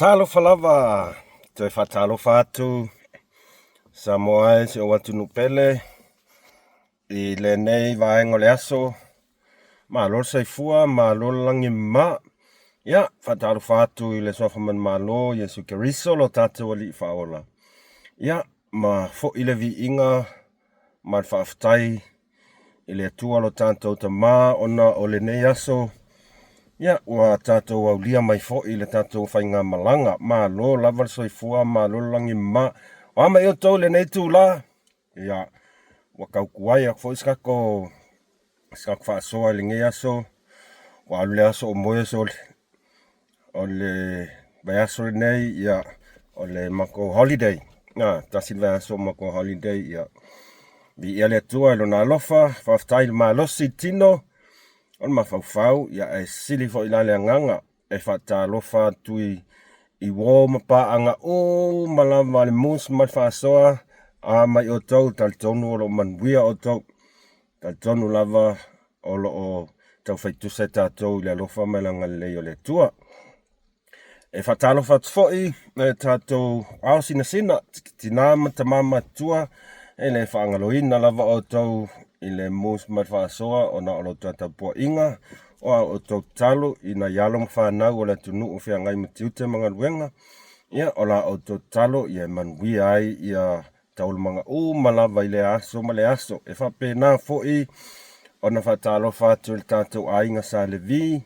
Talofa lava, toe faatalofa atu Samoa e si ou atunuu pele i lenei vaega o le aso. Malo le soifua, malo le lagi e mama. Ia, faatalofa atu i le Suafa Manumalo Iesu Keriso lo tatou Alii Faaola. Ia, ma foi le viiga ma le faafetai i le Atua lo tatou Tama ona o lenei aso, ia, ua tatou aulia mai foi le tatou faigamalaga. Malo lava le soifua, malo le lagi e mama. O a mai outou i lenei itula? Ia, ua tautuai atu foi se tatou faasoa i lenei aso. Ua alu le aso o moe sole. O le vaiaso lenei, ia, o le matou holiday. Na, tasi le vaiaso o matou holiday, ia. Viia le Atua i lona alofa, faafetai i le malosi i le tino, o le mafaufau, ia, ae sili foi la le agaga e faatalofa atu i uo ma paaga uma lava a le mus ma le faasoa, a mai outou, talitonu o lo o manuia outou. Talitonu lava o lo o taufai tusa tatou i le alofa ma le agalelei o le Atua. E faatalofa atu foi i tatou ao sinasina, tina ma tama matutua, e le faagaloina lava outou i le mus ma le faasoa ona o lo outou tapuaiga, o a outou tatalo i nai alo ma fanau o le atunuu o feagai ma tiute ma galuega, ia o la outou tatalo ia e manuia ai ia taualumaga uma lava i lea aso ma lea aso. E faapena foi ona faatalofa atu i le tatou aiga Sa Levi,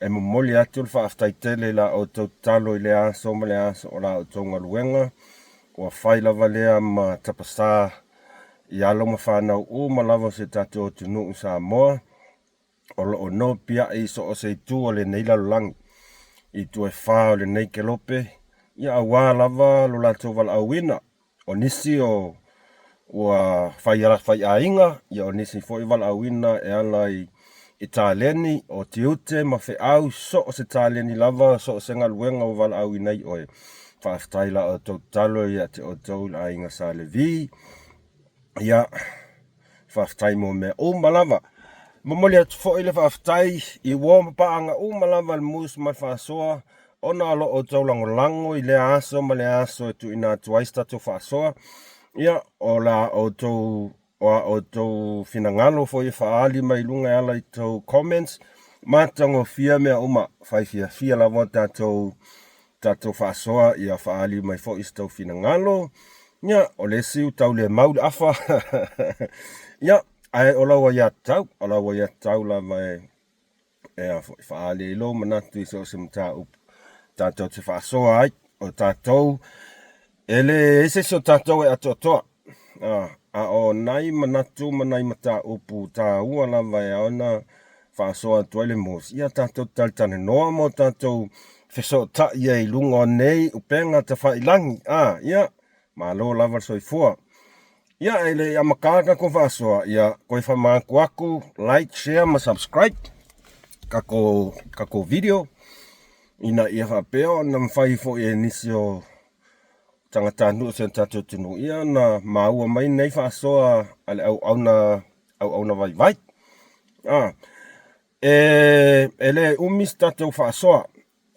e momoli atu le faafetai tele i la outou tatalo i lea aso ma lea aso o la outou galuega, ua fai lava lea ma tapasā i alo ma fanau uma lava o si o tatou atunuu Samoa. o lo o nopiai i so o se itu o lenei lalolagi, i itu e fā o lenei kelope, ia auā lava lo latou valaauina. O nisi o ua fai ala faiaiga, ia o nisi foi valaauina e ala i taleni, o tiute ma feau, so o se taleni lava, so o se galuega ua valaauina ai oe. Faafetai i la outou tatalo ia te outou le aiga Sa Levi. Ia, faafetai mo mea uma lava. Momoli atu foi le faafetai i uo ma paaga uma lava le mus ma le faasoa ona o lo outou lagolago i lea aso ma lea aso e tuuina atu ai se tatou faasoa. Ia, o la outou o a outou finagalo foi e faaali mai luga e ala i tou comments, matagofie mea uma, fai fiafia lava tatou tatou faasoa ia faaali mai foi se tou finagalo. Ia, o le isi ua tau le mau le afa. Ia, ae o lau aiatatau, o lau aiatatau lava e e a foi faaali ai lou manatu i so o se mataupu tatou te faasoa ai. O tatou, e leai se isi o tatou e atoatoa, a o nai manatu ma nai mataupu taua lava e ao ona faasoa atu ai le MOS, ia tatou talatalanoa ma o tatou fesootai ai i luga o nei upega tafailagi. A, ia, malo lava le soifua. Ia, e le i amata tatou faasoa, ia, toe faamanatu atu, like, share ma subscribe tatou, tatou video, ina ia faapea ona mafai foi e nisi o tagatanuu o si o tatou atunuu, ia ona maua mai nei faasoa a le auauna, auauna vaivai. A, e le umi se tatou faasoa,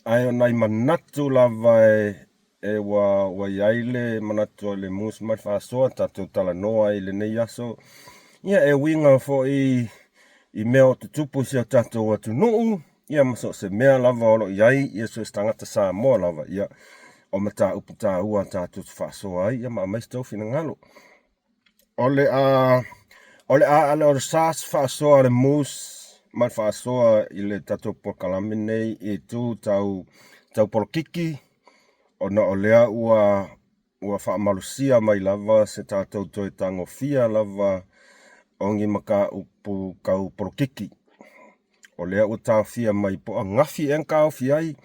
ae o nai manatu lava e ua i ai le manatu o le mus ma le faasoa tatou talanoa ai i lenei aso, ia e uiga foi i mea o tutupu i si o tatou atunuu, ia ma so o se mea lava o lo o i ai ia so o se tagata Samoa lava, ia o mataupu taua tatou te faasoa ai, ia ma aumai se tou finagalo. O le a o le a o le sa faasoa a le mus ma le faasoa i le tatou polokalame nei i itu tau tau polokiki ona o lea ua ua faamalosia mai lava se tatou toe tagofia lava o ni mataupu tau polokiki. O lea ua taofia mai po o ananafi ea na taofi ai.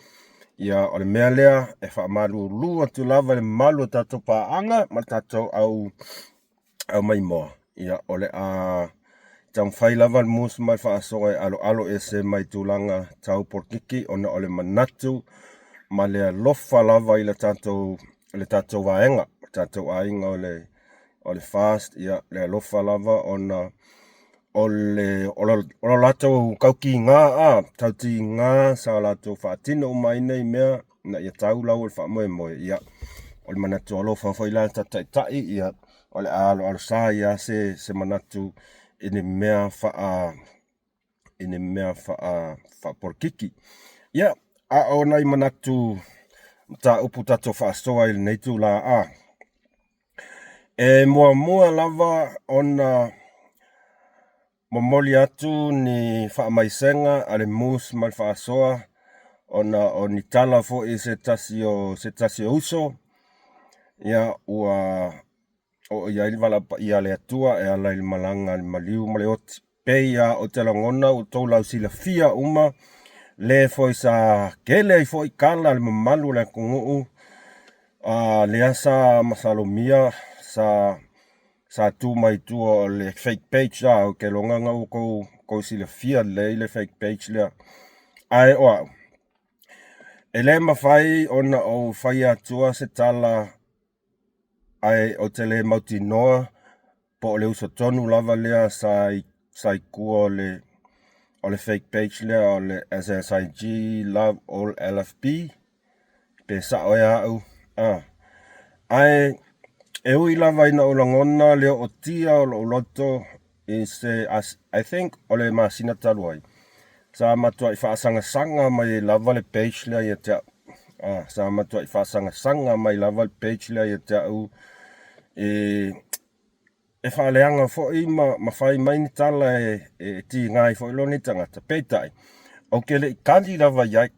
Ia, o le mea lea e faamalulu atu lava i le mamalu o tatou paaga ma le tatou au aumaimoa. Ia, o le a taumafai lava le mus ma le faasoa e aloalo ese mai tulaga tau polokiki ona o le manatu ma le alofa lava i le tatou le tatou vaega, le tatou aiga o le FAST, ia, le alofa lava ona o le o lo latou tautiga a tautiga sa latou faatino uma ai nei mea ina ia tau lau o le faamoemoe. Ia, o le manatu alofa foi la ta taitai, ia, o le a aloalosa ai lava se manatu i ni mea faa i ni mea faa faapolokiki. Ia, a o nai manatu mataupu tatou faasoa i lenei itula a e muamua lava ona momoli atu ni faamaisega a le MUS ma le faasoa ona o ni tala foi i se tasi o se tasi o uso, ia, ua oo i ai le valaau paia a le Atua e ala i le malaga a le maliu ma le oti. Pei lava ou te lagona ua outou lausilafia uma, le foi sa tele ai foi tala a le mamalu o le atunuu, a lea sa masalomia sa sa tu mai i tua o le fake page a ou te iloa na ua outou silafia lelei le fake page lea. Ae o au, e le mafai ona ou faia atua se tala ae ou te le mautinoa po o le uso tonu lava lea sa i sa i tua o le o le fake page lea o le SSIG Love All LFP pe sa'o ea a'u a ae e ui lava ina ou lagona le ootia o lo'u loto i se I think o le masina talu ai sa matua'i faasagasaga mai ai lava le page lea ia te a'u a sa matua'i faasagasaga mai lava le page lea ia te a'u e e faaleaga foi ma ma fai mai ni tala e e tiga ai foi lou nei tagata. Peitai, ou te le i tali lava i ai,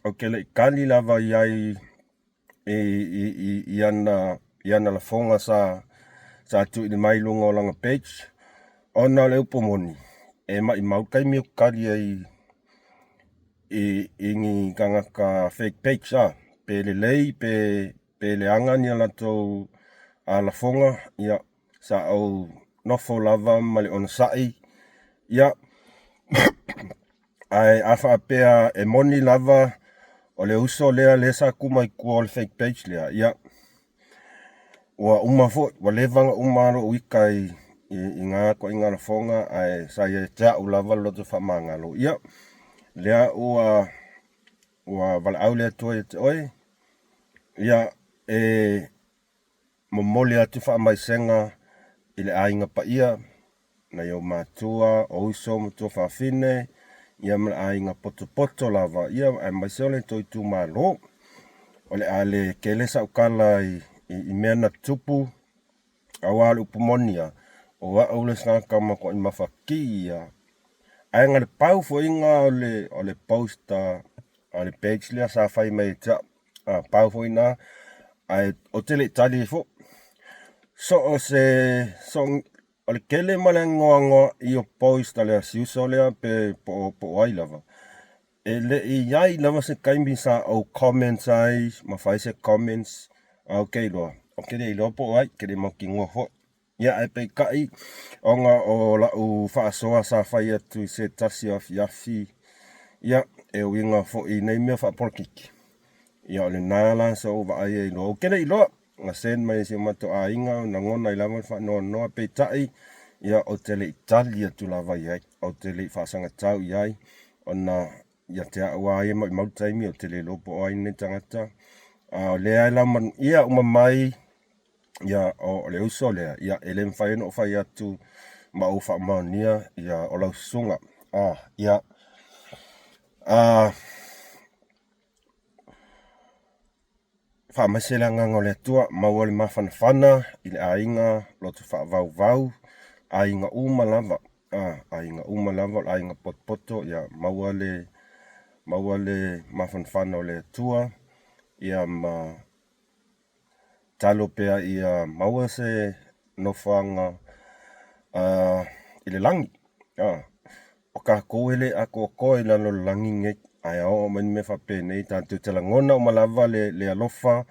ou te le i tali lava i ai i i i i ana i ana lafoga sa sa tuuina mai i luga o lana page, ona o le upu moni, e maʻimau le taimi ou te tali ai i i ni tagata fake page a, pe lelei pe pe leaga ni a latou a lafoga, ia, sa ou nofo lava ma le onosai, ia, ae a faapea e moni lava o le uso lea lea sa tu mai tua o le fake page lea, ia, ua uma foi, ua leva ona uma lou ita i i, i ngā ituaiga lafoga, ae sa ia te a'u lava le loto faamagalo, ia, lea ua ua valaau le Atua ia te oe, ia, e momoli atu faamaisega i le aiga paia, nai ou matua, o uso ma tuafafine, ia ma le aiga potopoto lava, ia aemaise o le tou itumalo. O le a le tele sau tala i, i, i mea na tutupu, aua o le upu moni lava, o au le isi tagata matuai mafatia. Ae na le pau foi na o le, o le post a, a le page lea sa fai mai ia te au. A, pau foi na, ae ou te le i tali ai foi. So o se, so o le tele ma le anoanoai o post a le asiuso lea pe po o, po o ai lava. E le i i ai lava se taimi sa ou comments ai ma fai se comments, a ou te iloa, ou te le iloa po o ai, ke le mautinoa foi. Ia, ae peitai, ona o la'u faasoa sa fai atu i se tasi o afiafi, ia, e uiga foi i nei mea faapolokiki, ia, o lena la sa ou vaai ai loa. Ou te le iloa, na send mai e si o matou aiga, lagona ai lava le faanoanoa, peitai, ia, ou te le i tali atu lava i ai, ou te le i faasagatau i ai, ona ia te a'u lava ia maʻimau le taimi, ou te le iloa po o ai lenei tagata. A o lea e laumanuia uma mai, ia, o le uso lea, ia, e le mafai ona ou fai atu ma ou faamaonia, ia, o lau susuga. A, ia, a, Faamaise le agaga o le Atua, maua le mafanafana i le aiga, loto faavauvau, aiga uma lava, a, aiga uma lava, o le aiga potopoto, ia maua le, maua le mafanafana o le Atua, ia ma talo pea ia maua se nofoaga a, i le lagi. A, O tatou e le atoatoa i lalo o le lagi lenei, ae a oo mai ni mea faapenei, tatou te lagona uma lava le, le alofa,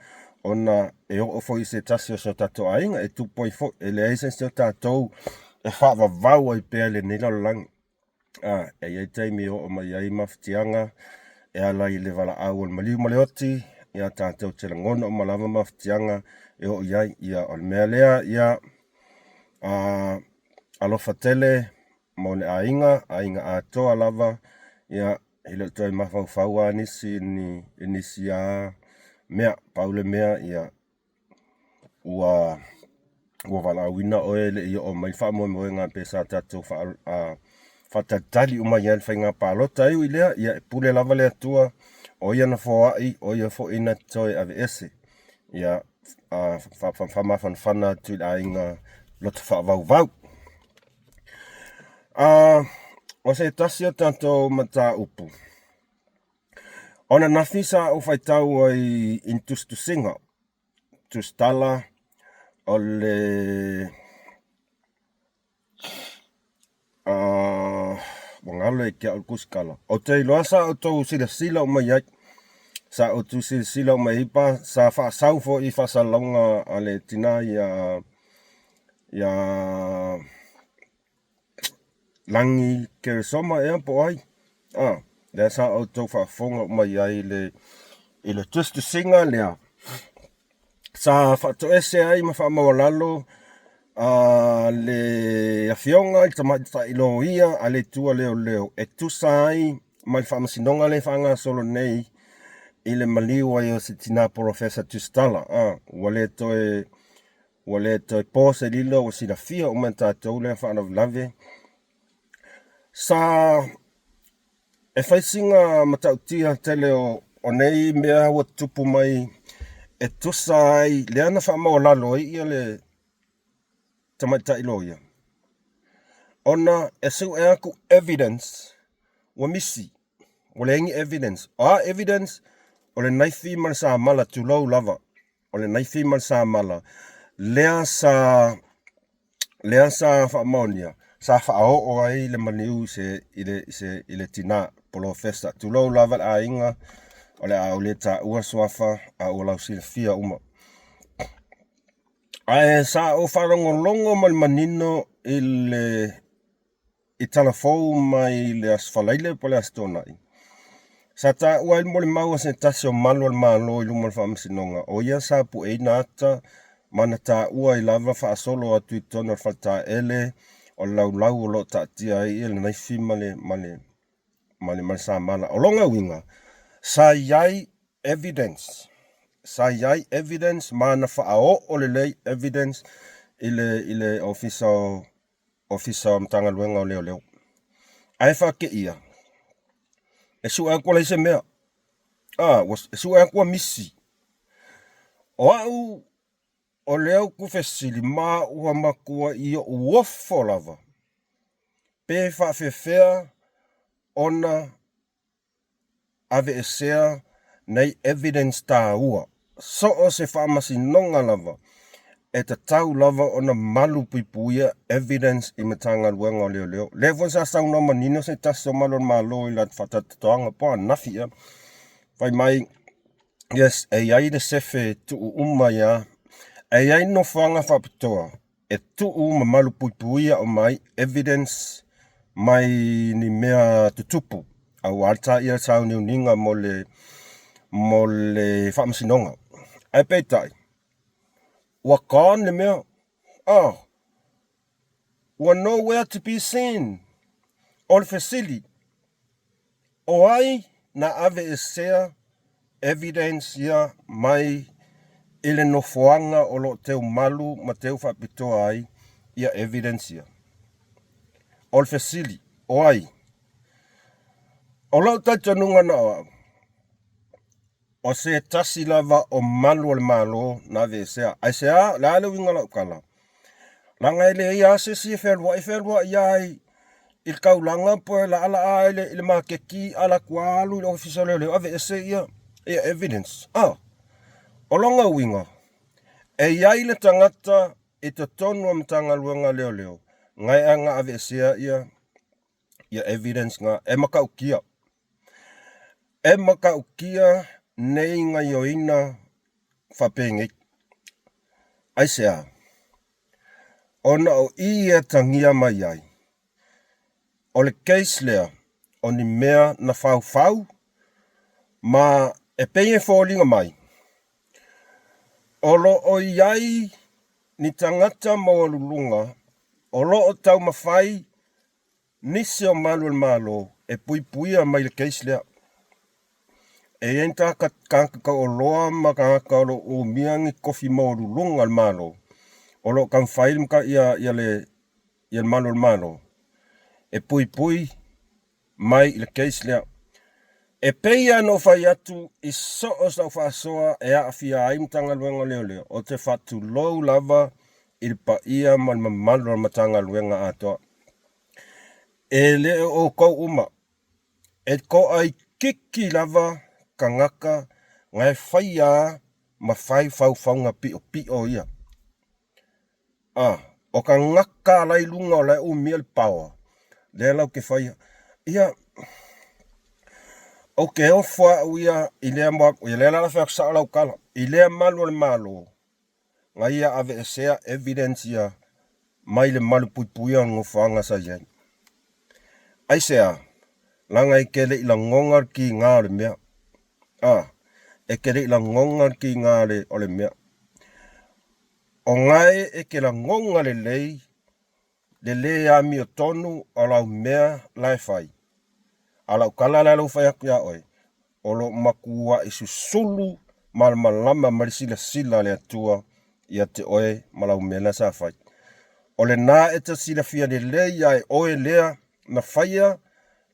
ona e oo foi i se tasi o si o tatou aiga e tupu ai foi. E leai se isi o tatou e faavavau ai pea i lenei lalolagi. A, e i ai taimi e oo mai ai mafatiaga e ala i le valaau o le maliu ma le oti, ia tatou te lagona uma lava mafatiaga e oo i ai. Ia, o le mea lea, ia, a, alofa tele. ma ona aiga, aiga atoa lava, ia, e le o toe mafaufau lava nisi i nisi lava mea. Pau le mea, ia, ua ua valaauina oe e le i oo mai le faamoemoega pe sa tatou faatalitali uma i ai le faiga palota. E ui i lea, ia e pule lava le Atua, o ia na foai, o ia foi na toe aveese. Ia faamafanafana atu i le aiga loto faavauvau. O se tasi o tatou mataupu, o ananafi sa ou faitau ai i ni tusitusiga, tusitala o le ua galo ia te au le tusitala. Ou te iloa sa outou silasila uma i ai, sa outou silasila uma i ai pa sa faasau foi i faasalalauga a le tina ia ia Lagi Keresoma ea po o ai? A, lea sa outou faafofoga uma i ai i le tusitusiga lea sa faatoese ai ma faamaualalo a le afioga i le tamaitai loia a le Itu a Leoleo e tusa ai ma le faamasinoga lea e faagasolo nei i le maliu ai o se tina polofesa tusitala. A, ua le toe Ua le toe po se lilo ua silafia uma e tatou lea faalavelave. Sa e fai sina matautia tele o, o nei mea ua tutupu mai e tusa ai lea na faamaualalo ai ia le tamaitai loia ona e sue atu evidence ua misi, ua leai ni evidence. O a evidence? O le naifi ma le samala, tulou lava. O le naifi ma le samala lea sa lea sa faamaonia sa faaoo ai le maliu i se i le i se i le tina polofesa. Tulou lava le aiga, o le a ou le taua suafa a ua lausilafia uma. Ae sa ou faalogologo ma le manino i le i tala fou mai le Aso Faraile po o le Aso Toonai, sa taua ai le molimau a se tasi o malu o le Malo i luma o le Faamasinoga, o ia sa pueina ata ma na taua ai lava faasolo atu i totonu o le faletaele o le laulau o lo o taatia ai le naifi ma le, ma le, ma le, ma le samala. O lona uiga, sa i ai evidence, sa i ai evidence ma na faaoo lelei evidence i le, i le Ofisa o Ofisa o Matagaluega o Leoleo. Ae faateia, e sue atu ua leai se mea. A, ua, e sue atu ua misi. O au, o lea ou te fesili, ma ua matua i ou ofo lava, pe faafefea ona aveesea nei evidence taua. So o se faamasinoga lava, e tatau lava ona malu puipuia evidence i Matagaluega o Leoleo. Lea foi sa saunoa manino se tasi o malu o le Malo i la faatatotoaga po o ananafi ea, fai mai, yes, e i ai le sefe e tuu uma ai lava, e i ai nofoaga faapitoa e tuu ma malupuipuia uma ai evidence mai ni mea tutupu aua le taia sauniuniga mo le mo le faamasinoga. Ae peitai, ua gone le mea. Oh, ua nowhere to be seen. O le fesili, O ai na aveesea evidence ia mai i le nofoaga o lo o teu malu ma teu faapitoa ai ia evidence ia? O le fesili, o ai? O lou talitonuga na o au, o se tasi lava o malu o le Malo na aveesea. Aisea? O le a le uiga o lau tala? Leaga e leai lava se isi e fealuai, fealuai lava i le taulaga po e laalaa i le maketi, alu atu lava alu i le ofisa o leoleo aveese ia evidence. A, o lona uiga, e i ai le tagata i totonu o Matagaluega a Leoleo na aveesea ia ia evidence na e matautia. E matautia nei gaioiga faapenei. Aisea? Ona o i e atagia mai ai, o le case lea o ni mea na faufau ma e pei e foliga mai, o lo o i ai ni tagata maualuluga o lo o taumafai. Nisi o malu o le Malo e puipuia mai le case lea. E i ai ni tagata taualoa ma tagata o lo o umia ni tofi maualuluga o le Malo o lo o taumafai le ia le malu o le Malo e puipui mai i le case lea. E pei lava ona ou fai atu i so o sau faasoa e aafia ai Matagaluega o Leoleo, ou te faatulou lava i le paia ma le mamalu o le Matagaluega atoa. E le o outou uma, e toaitiiti lava tagata na e faia ma fai faufauga piopio ia. A, o tagata la i luga o la e umia le power, lea latou te faia. Ia, ou te ofo au ia i lea mo, ia lea la fai atu sao lau tala, i lea malu o le Malo, na ia aveesea evidence ia mai le malupuipuia o le nofoaga sa i ai. Aisea? Leaga e te le i lagona le tiga o le mea. A, e te le i lagona le tiga o le mea. O gae e te lagona lelei le lē amiotonu o lau mea la e fai. A o lau tala la lea ua fai atu ia oe, o lo o matuai susulu malamalama mai le silasila a le Atua ia te oe ma lau mea lea sa fai. O lena e te silafia lelei lava e oe lea na faia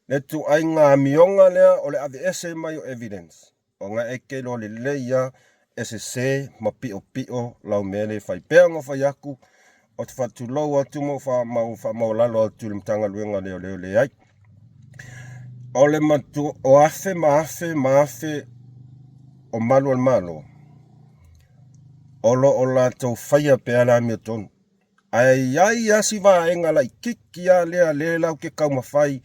le ituaiga amioga lea o le aveese mai o evidence. Ona e te iloa lelei lava e sese ma piopio lau mea lea e fai. Pei ona fai atu, ou te faatulou atu ma ou faamaualalo atu i le Matagaluega o Leoleo, leai. O le matua, o afe ma afe ma afe o malu o le Malo, o lo o latou faia pea le amiotonu. Ae i ai lava si vaega laitiiti lava lea lea latou te taumafai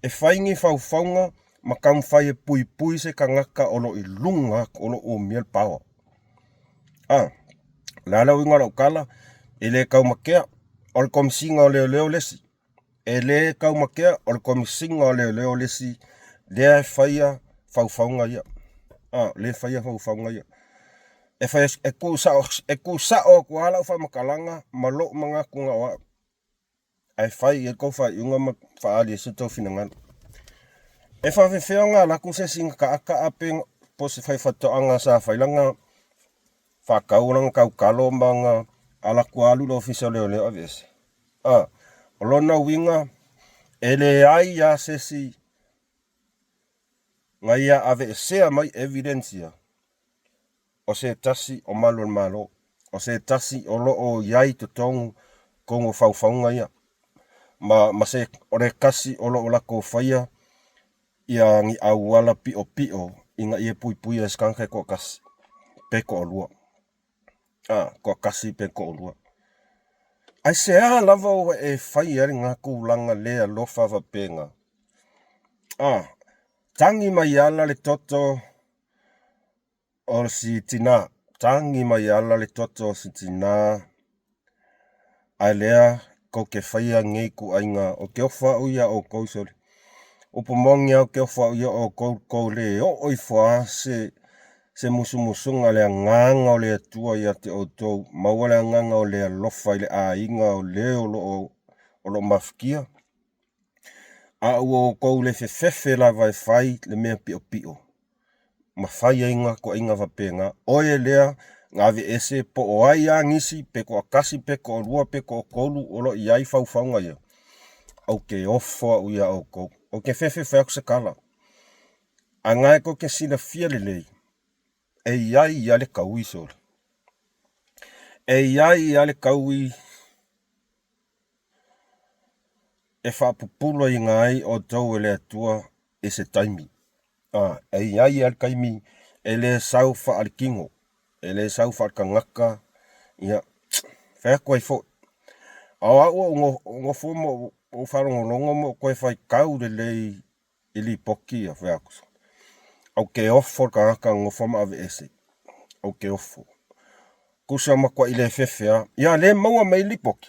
e fai ni faufauga ma taumafai e puipui se tagata o lo o i luga atu o lo o umia le power. A, o le a le uiga o lau tala? E le taumatea, o le Komesina o Leoleo le isi. E le taumatea, o le Komesina o Leoleo le isi lea e faia faufauga ia. A, lea e faia faufauga ia. E fai, e tuusao, e tuusao atu lava lau faamatalaga ma lou manatu na o au. Ae fai i ai le tou faaiuga ma faaali ai so outou finagalo. E faafefea ona alu atu se isi na taataa pe po o se faifaatoaga sa fai lana faatau lana tautalo ma ona alu atu alu i le ofisa o leoleo aveese. A, o lona uiga, e leai lava se isi na ia aveesea mai evidence ia o se tasi o malu o le Malo, o se tasi o lo o i ai i totonu tonu o faufauga ia, ma, ma se, o le tasi o lo o latou faia ia ni auala piopio ina ia puipuia e se tagata e toatasi pe toalua. A, toatasi pe toalua. Aisea lava ua e faia ai lena tulaga le alofa faapena? A, tagi mai ala le toto o si tina, tagi mai ala le toto o si tina, ae lea kou te faia nei ituaiga, ou te ofo au ia outou sole. Upu moni a ou te ofo au ia outou, tou le oo ifo a se se musumusuga le agaga o le Atua ia te outou, maua le agaga o le alofa i le aiga o le o lo o o lo o mafatia. A ua outou le fefefe lava e fai le mea piopio, ma fai ai na toaiga faapena. Oe lea na aveese po o ai a nisi, pe toatasi pe toalua pe toatolu o lo o i ai faufauga ia, ou te ofo au ia outou. Ou te fefe fai atu se tala. A na e tou te silafia lelei, e i ai ia le taui sole. E i ai ia le taui e faapupulaina ai outou e le Atua i se taimi. A, e i ai lava le taimi e le sau faaletino, e le sau faaletagata, ia, fai atu ai foi. A o au ua ou nofo ma ou faalogologo ma ou toe faitau lelei i lipoti ia, fai atu, ou te ofo le tagata nofo ma aveese, ou te ofo. Tusa matuai le fefe lava. Ia lea e maua mai lipoti,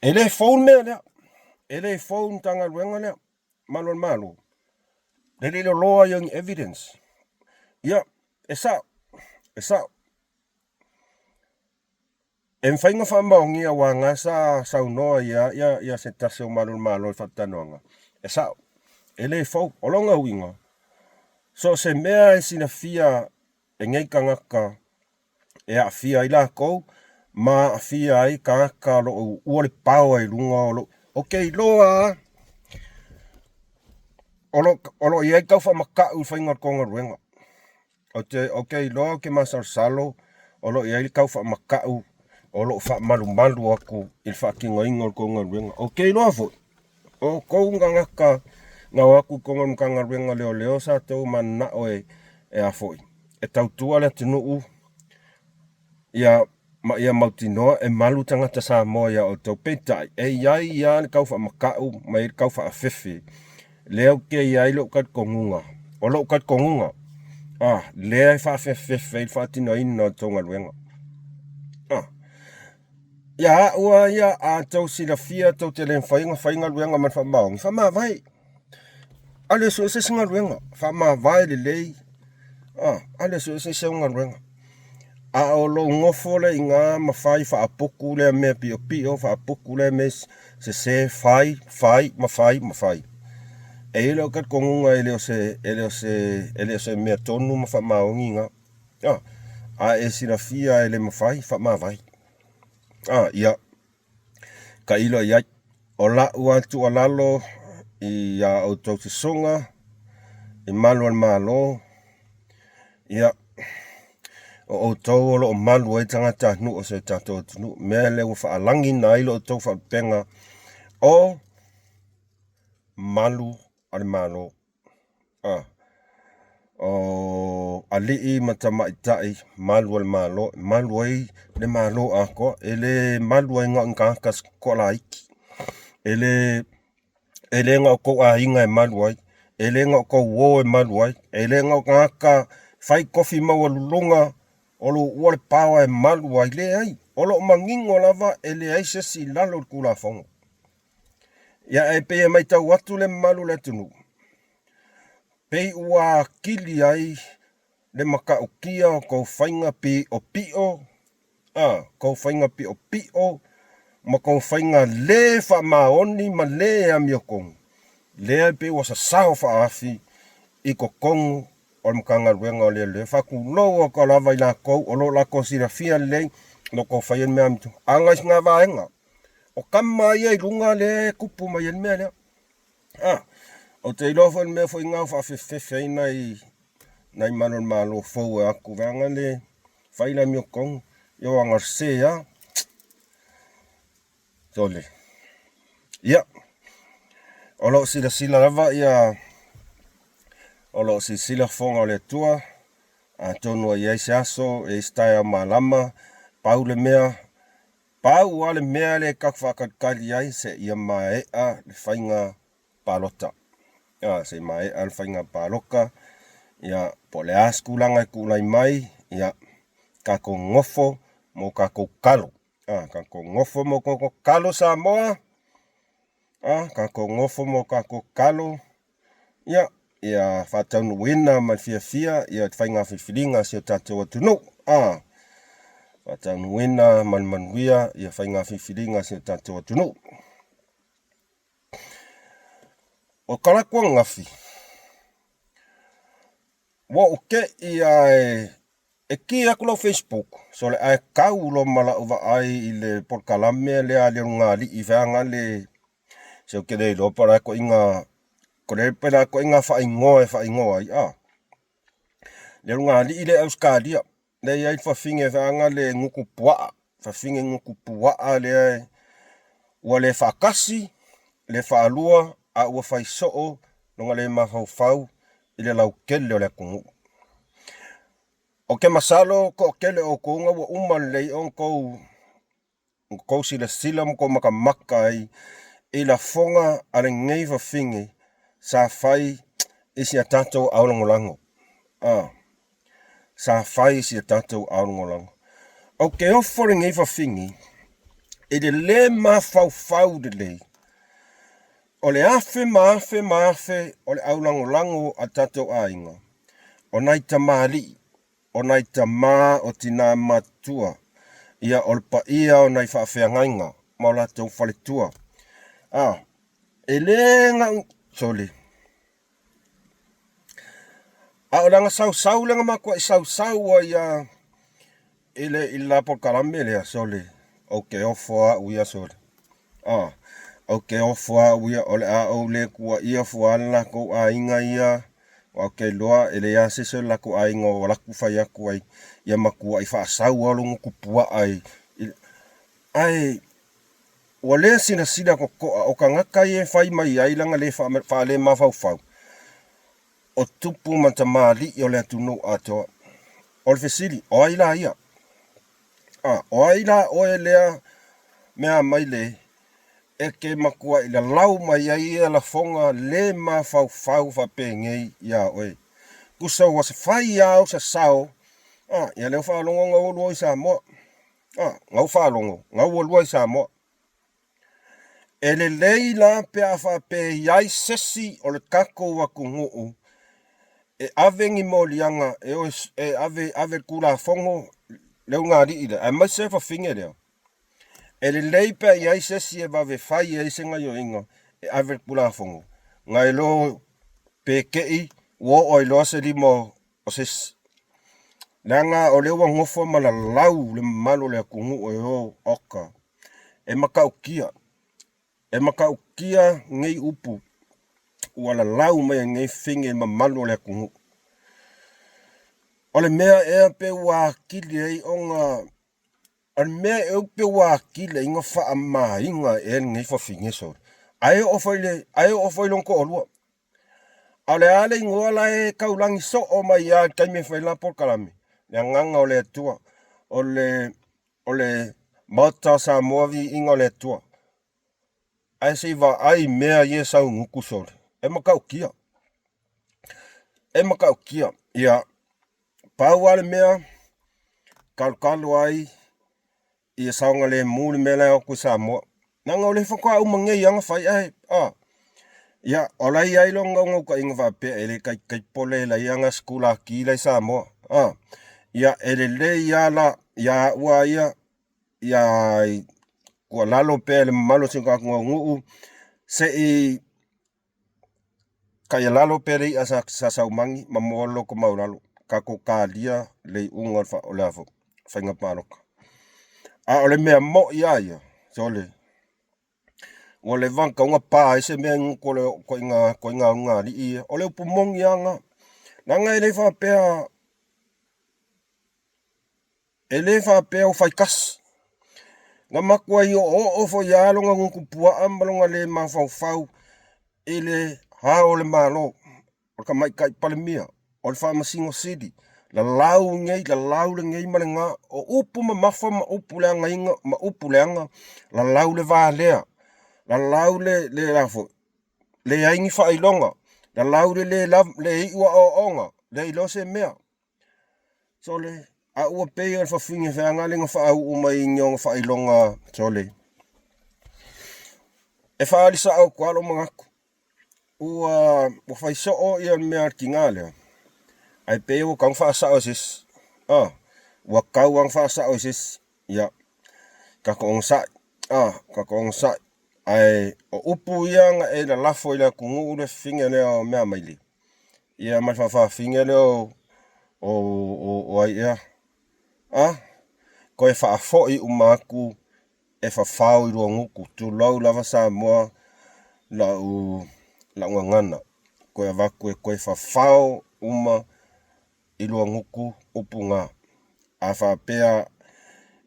e le fou le mea lea, e le fou le Matagaluega lea, Malu o le Malo, le le loloa ia ni evidence. Ia, e sao, e sao. E mafai ona faamaonia aua na sa saunoa ia ia ia se tasi o malu o le Malo i faatanoaga, e sao, e le fou. O lona uiga, so o se mea e silafia e nei tagata e aafia ai latou ma aafia ai tagata o lo o uua le power i luga o lo Ou te iloa lava o lo o lo o i ai tau faamatau i le faiga o le tou galuega. Ou te, ou te iloa ou te masalosalo o lo o i ai le tau faamatau o lo o faamalumalu atu i le faatinoina o le tou galuega. Ou te iloa foi, o outou tagata na o atu i totonu o le Matagaluega o Leoleo sa outou mananao e, e a foi, e tautua le atunuu ia ma ia mautinoa e malu tagata Samoa ia outou. Peitai, e i ai lava le tau faamatau ma e i ai le tau faafefe lea ou te i ai lou talitonuga. O lou talitonuga, ah, lea e faafefefe ai le faatinoina o le tou galuega. Ah. Ia au lava ia, a outou silafia tou te le mafai ona fai galuega ma le faamaoni, faamavae. Alu e sue se isi galuega, faamavae lelei, ah, alu e sue se isi au galuega. A o lou nofo lea i ina ma fai faaputu lea mea piopio, faaputu lea mea sese, fai, fai ma fai ma fai. E i ai lou talitonuga e le o se, e le o se, e le o se mea tonu ma faamaoni lena. Ah, a e silafia e le mafai, faamavae. Ah, ia, tailo i ai. O lau lava tuualalo i a outou susuga i malu o le Malo, ia, o outou o lo o malu ai tagatanuu o si o tatou atunuu. Mea lea ua faalagiina ai lo outou faalupega o malu a le Malo. A o alii ma tamaitai malu o le Malo, e malu ai le Malo atoa. E le malu ai na o ni tagata toalaiti. E le e le na o tou aiga e malu ai, e le na o tou uo e malu ai, e le na o tagata fai tofi maualuluga o lo o uua le power e malu ai. Leai, o lo o manino lava e leai se isi i lalo o le Tulafono. Ia ae pei e matau atu le mamalu o le atunuu, pei ua atili ai le matautia o tou faiga piopio, a, tou faiga piopio ma tou faiga le faamaoni ma le amiotonu, lea e pei ua sasao faaafi i totonu o le Matagaluega o Leoleo. Faatulou atu lava i latou o lo o latou silafia lelei lo tou faia le mea amiotonu. A o nai na vaega, o tama ia i luga lea e tupu mai ai le mea lea. A, ou te iloa foi le mea foi lena ua faafefefe ai nai nai malu o le Malo fou e atu vaega le fai le amiotonu, ia ua gase lava. Sole. Ia, o lo o silasila lava ia, o lo o silasila fofoga o le Atua, atonu e i ai se aso, e i ai se taeao malama, pau le mea, Pau lava le mea lea e tatou faatalitali ai seia maea le faiga palota. A, se i maea le faiga palota, ia, po o le a se tulaga e tulai mai, ia, tatou nofo mo tatou talo. A, tatou nofo mo tatou talo Samoa, a, tatou nofo mo tatou talo. Ia, ia faataunuuina ma le fiafia ia faiga filifiliga a si o tatou atunuu. A, faataunuuina ma le manuia ia faiga filifiliga a si o tatou atunuu. O talaatu ananafi, ua ou te'i lava e E ki atu lau Facebook, sole ae tau loa ma lau vaai i le polokalame lea a Leulugalii feaga le se ou te le iloa po o le a ituaiga ko le pe le a ituaiga faaigoa e faaigoa ai a. Leulugalii lea i Ausetalia, lea e i ai le fafine feaga le gutu puaa, fafine gutu puaa lea ua le faatasi, le faalua a ua fai soo lona le mafaufau i le lautele o le atunuu. Ou te masalo toatele o outou na ua uma lelei ona tou tou silasila ma tou matamata ai i lafoga a lenei fafine sa fai i si a tatou ao lagolago. A, sa fai i si a tatou ao lagolago. Ou te ofo lenei fafine i le le mafaufau lelei O le afe ma afe ma afe o le aulagolago a tatou aiga, o nai tamalii, o nai tamā o tinā matutua. Ia, o le paia o nai faafeagaiga ma o latou faletua. A, e le gau, sole. A o le sausau lea na matuai sausau ai lava i le i le la polokalame lea, sole, ou te ofo lava au ia, sole. A, ou te ofo lava au ia, o le a ou le tuuaia fua le latou aiga ia, aua ou te iloa e leai lava se isi o le latou aiga o alu atu fai atu ai, ia matuai faasau lava lou gutu puaa i, ae ua le silasila totoa o tagata ia e fai mai ai lana le faalemafaufau, o tupu ma tamalii o le atunuu atoa. O le fesili, o ai la ia? A, o ai la oe lea mea mai le e te matuai lalau mai ai ia lafoga le mafaufau faapenei iā oe? Tusa ua fai lava au sasao, a, ia lea ua faalogo na ua lua i Samoa. A, na ua faalogo, na ua lua i Samoa. E lelei la pe a faapea e i ai se isi o le tatou atunuu e ave ni moliaga e o e ave ave le Tulafono le ulugalii lea, aemaise le fafine lea. E lelei pe a i ai se isi e vave fai ai se gaoioiga e ave le Tulafono, nai lo pe te i ua oo ai loa se lima o se isi. Leaga o lea ua nofo ma lalau le mamalu o le atunuu e o oka. E matautia, e matautia nei upu ua lalau mai e lenei fafine i le mamalu o le atunuu. O le mea ea pe ua atili ai ona, o le mea ea pe ua atili ai ona faamamaina ea lenei fafine sole, ae oo foi i le, ae oo foi i lona toalua. A o le a le igoa la e taulagi soo mai lava i le taimi e fai ai le la polokalame? Le Agaga o le Atua. O le, o le Maota o Samoa Viiga o le Atua. Ae se i vaai i mea ia e saugutu sole. E matautia. E matautia. Ia, pau lava le mea, talotalo ai ia saogalemu le mea la e o atu i Samoa. Leaga o lea faatoa uma nei lava ona fai ae, a, ia, o la e i ai lona naunautaiga faapea e le taitai pole la e i ai ana sikulaki la e i Samoa. A, ia, e lelei lava la ia au lava ia, ia tuualalo pea i le mamalu o si o tatou atunuu, se i taialalo pea le i'a sa saumagi ma maua le loto maualalo, tatou talia le iuga o le faiga palota. A o le mea mo'i lava ia, sole, ua leva ona tatau ona pa ai se mea i gutu o le ituaiga ulugalii ia. O le upu moni lava lena. Leaga e le faapea E le faapea ua fai tasi. Na matuai oooo foi lava lona gutu puaa ma lona le mafaufau i le Ao o le Malo, o le Tamaitai Palemia, o le Faamasino Sili, lalau lenei, lalau lenei ma lena, o upu mamafa ma upu leagaina ma upu leaga, lalau le va lea, lalau le, le la foi, leai ni faailoga, lalau le le, le iu aoaoga, le iloa se mea. Sole, a ua pei o le fafine feaga lea na faauu mai i ona faailoga sole. E faaali sao atu lava lou manatu, ua ua fai soo ia le mea a le tina lea, ae pei ua tatau ona faasao e se isi. A, ua tatau lava ona faasao e se isi. Ia, tatou onosai, a, tatou onosai. Ae o upu ia na e lalafo i le atunuu le fafine lea o Meamaile, ia ma le faafafine lea o, o, o, o ai ea, a, toe faafoi uma atu e fafao i luagutu, tulou lava Samoa lau, lau gagana, toe avatu e toe fafao uma i luagutu upu na. A faapea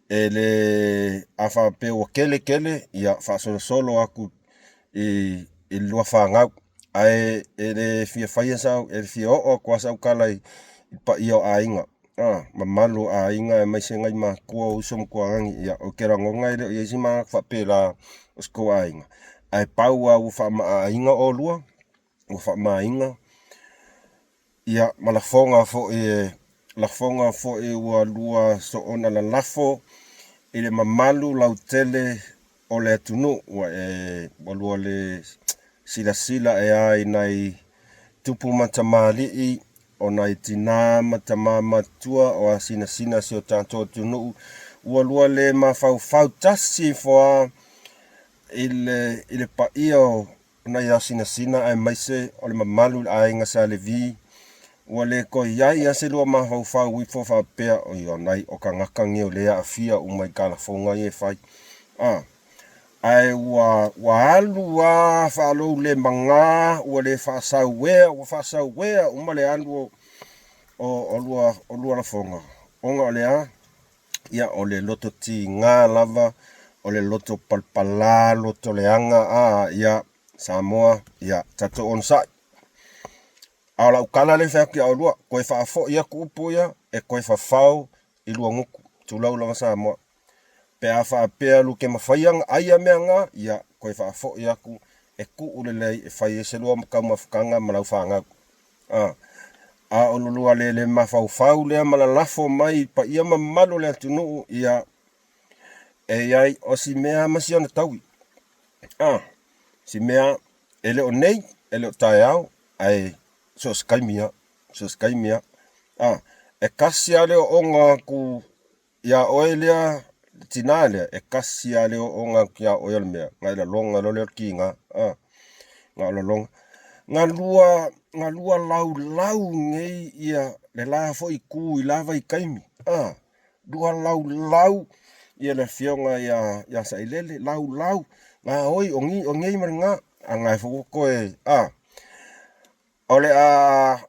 e le, a faapea ua tele tele, ia faasolosolo atu i i le lua fanau. Ae e le fia faia sau, e fia oo atu lava sau tala i le paia o aiga, a, mamalu o aiga aemaise nai matua o uso ma tualagi. Ia, ou te lagona e le o i ai se manatu faapela o se tou aiga, ae pau lava ua faamaaiga oulua, ua faamaaiga Ia, ma lafoga foi e, lafoga foi ua lua soona lalafo i le mamalu lautele o le atunuu, ua e, ua lua le silasila ea i nai tupu ma tamalii, o nai tinā ma tamā matutua o asinasina si o tatou atunuu, Ua lua le mafaufau tasi ifo lava i le, i le paia o nai aosinasina aemaise o le mamalu i le aiga Sa Levi, ua le toe i ai lava se lua mafaufau ifo faapea, oi o nai o tagata nei o lea e aafia uma i kalafoga ia e fai. A, ae ua, ua alu lava faaloulemaga, ua le faasauea, ua faasauea uma le alu o, o, o lua, o lua lafoga, ona o le a? Ia, o le loto tiga lava, o le loto palapala, loto leaga, a, ia, Samoa, ia, tatou onosai. A o lau tala lea e fai atu ia oulua, toe faafoi atu upu ia, e toe fafao i lua gutu, tulou lava Samoa. Pe a faapea lu te mafaia ona ai mea na, ia, toe faafoi atu e tuu lelei e fai ai se lua taumafataga ma lau fanau. A, a o lo lua lele mafaufau lea ma lalafo mai i paia ma mamalu o le atunuu, ia, e i ai o si mea ma si ona taui. A, si mea e le o nei, e le o taeao, ae so o se taimi lava, so o se taimi lava. A, e tasi lava le ooooga atu Iā oe lea, le tinā lea, e tasi lava le ooooga atu iā oe o le mea, na e lalona loa lea o le kiga, a, na o lalona. Na lua, na lua laulau nei ia le la foi itu i la vaitaimi, a, lua laulau ia le afioga ia, ia Sailele, laulau, gaoi o ni, o nei ma le na, a na foi ua toe, a. O le a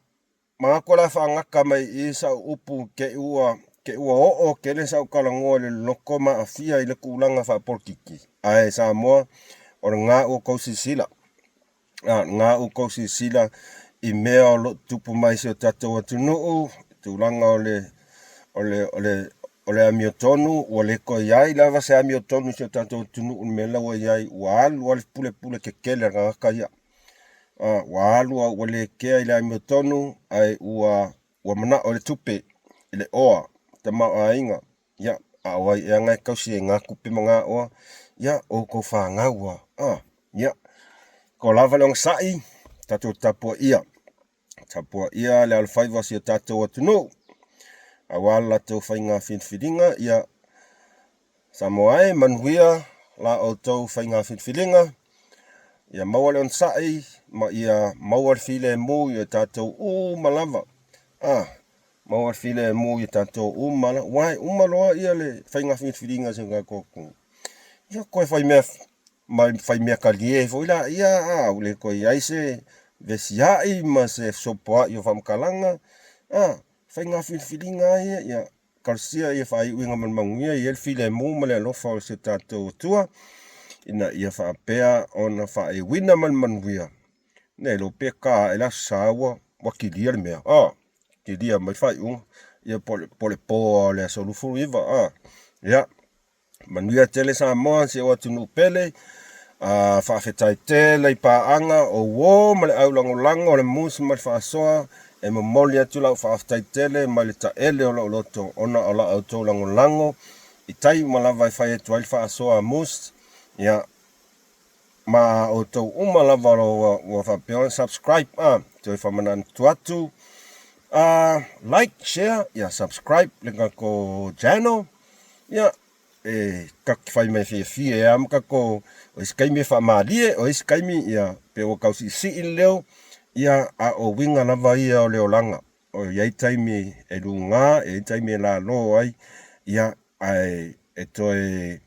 Manatu o le a faagata mai i i sau upu te i ua, te i ua oo tele sau talanoa i le loloto ma aafia i le tulaga faapolokiki. Ae Samoa, o lena ua outou silasila, a, o lena ua outou silasila i mea o lo o tutupu mai i si o tatou atunuu, i tulaga o le, o le, o le, o le amiotonu, ua le toe i ai lava se amiotonu i si o tatou atunuu i le mea la ua i ai, ua alu lava le pulepule tetele a le tagata ia. Ua alu a ua le kea i le amiotonu ae ua ua manao i le tupe, i le oa, tamaoaiga. Ia, a o ai ea na e tausi ai na tupe ma na oa? Ia, o outou fanau lava. A, ia, toa lava le onosai, tatou tapuaia, tapuaia le alofaiva o si o tatou atunuu, aua le latou faiga filifiliga, ia, Samoa e, manuia la outou faiga filifiliga, ia maua le onosai ma ia maua le filemu i o tatou uma lava. A, maua le filemu i o tatou uma lava. Aua e uma loa ia le faiga filifiliga a si o tatou atunuu, ia toe fai mea ma fai mea talie foi laia, a, ua le toe i ai se vesiai ma se fesopoai o faamatalaga. A, faiga filifiliga lava ia, ia Talosia ia faaiuina ma le manuia i ai le filemu ma le alofa o si o tatou Atua, ina ia faapea ona faaiuina ma le manuia. Ne iloa pe ta ae le Aso Sa ua, ua kilia le mea, a, kilia mai le faaiuga, ia po o le po lava o le aso 29, a. Ia, Manuia tele Samoa, si ou atunuu pele. A faafetai tele i paaga o uo ma le au lagolago o le mus ma le faasoa. E momoli atu lau faafetai tele mai le taele o lou loto ona o la outou lagolago i tai uma lava e fai atu ai le faasoa a mus. Ia, ma outou uma lava o lo ua, ua faapea ona subscribe a, toe faamanatu atu, a, like, share, ia subscribe le tatou channel. Ia, e tatou te fai mai fiafia ai lava ma tatou, o isi taimi e faamalie, o isi taimi ia pei ua tau siisii le leo, ia a o uiga lava ia o le olaga. O i ai taimi e luga, e i ai taimi e lalo ai, ia ae e toe,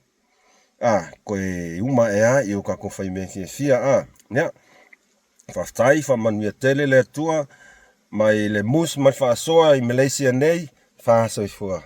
a, toe uma ae lava i o tatou fai mea fiafia, a. Ia, faafetai, faamanuia tele le Atua mai le mus ma le faasoa i Malaysia nei, fa soifua.